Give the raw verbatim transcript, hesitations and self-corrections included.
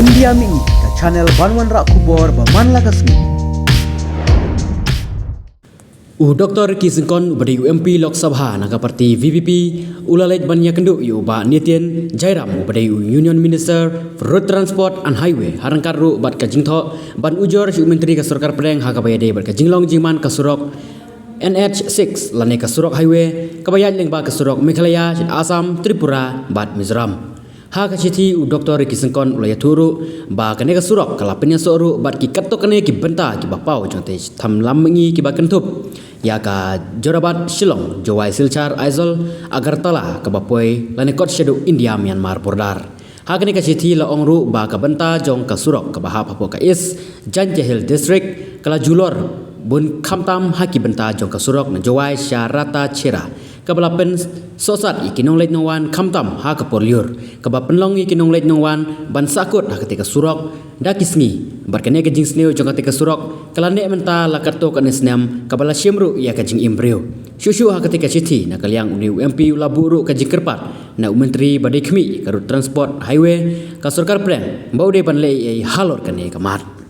India Mini, ka channel ban wanrah khubor ba man la ka sngi. U Doktor Ricky Syngkon, uba dei u M P Lok Sabha na ka party V P P, u la leit ban ïakynduh ïa u Bah Nityan Jairam, uba dei u Union Minister for Road Transport and Highway, ha ryngkat ruh bad ka jingthoh ban ujor sha u Myntri ka Sorkar Pdeng ha kaba ïadei bad ka jinglong jingman ka surok N H six lane ka surok highway kaba ïaid lyngba ka surok Meghalaya, Assam, Tripura bad Mizoram. Ha ka shithi, u Doktor Ricky Syngkon u la ïathuh ruh ba kane ka surok ka la pynïasoh ruh bad ki katto katne ki bynta kiba paw jong te, tham lam mihngi kiba kynthup ïa ka Jorabat Shillong, Jowai Silchar Aizawl, Agartala kaba poi lane kot shaduh India Myanmar border. Ha kane ka shithi la ong ruh ba ka bynta jong ka surok kaba hap hapoh ka East Jaintia Hills District ka la julor bun, khamtam ha ki bynta jong ka surok na Jowai sha Ratacherra, kaba la pynsohsat ïa ki nongleit nongwan khamtam ha ka por lyiur, kaba pynlong ïa ki nongleit nongwan ban sahkut ha katei ka surok da ki sngi. Bad kane ka jingsniew jong katei ka surok ka la neh mynta la katto katne snem, kaba la shim ruh ïa ka jingim briew. Shuh shuh ha katei ka shithi, na ka liang une u M P u la buh ruh ka jingkyrpad na u Myntri ba dei khmih ka Road Transport Highway ka Sorkar Pdeng ba u dei ban leh ei ei halor kane ka mat.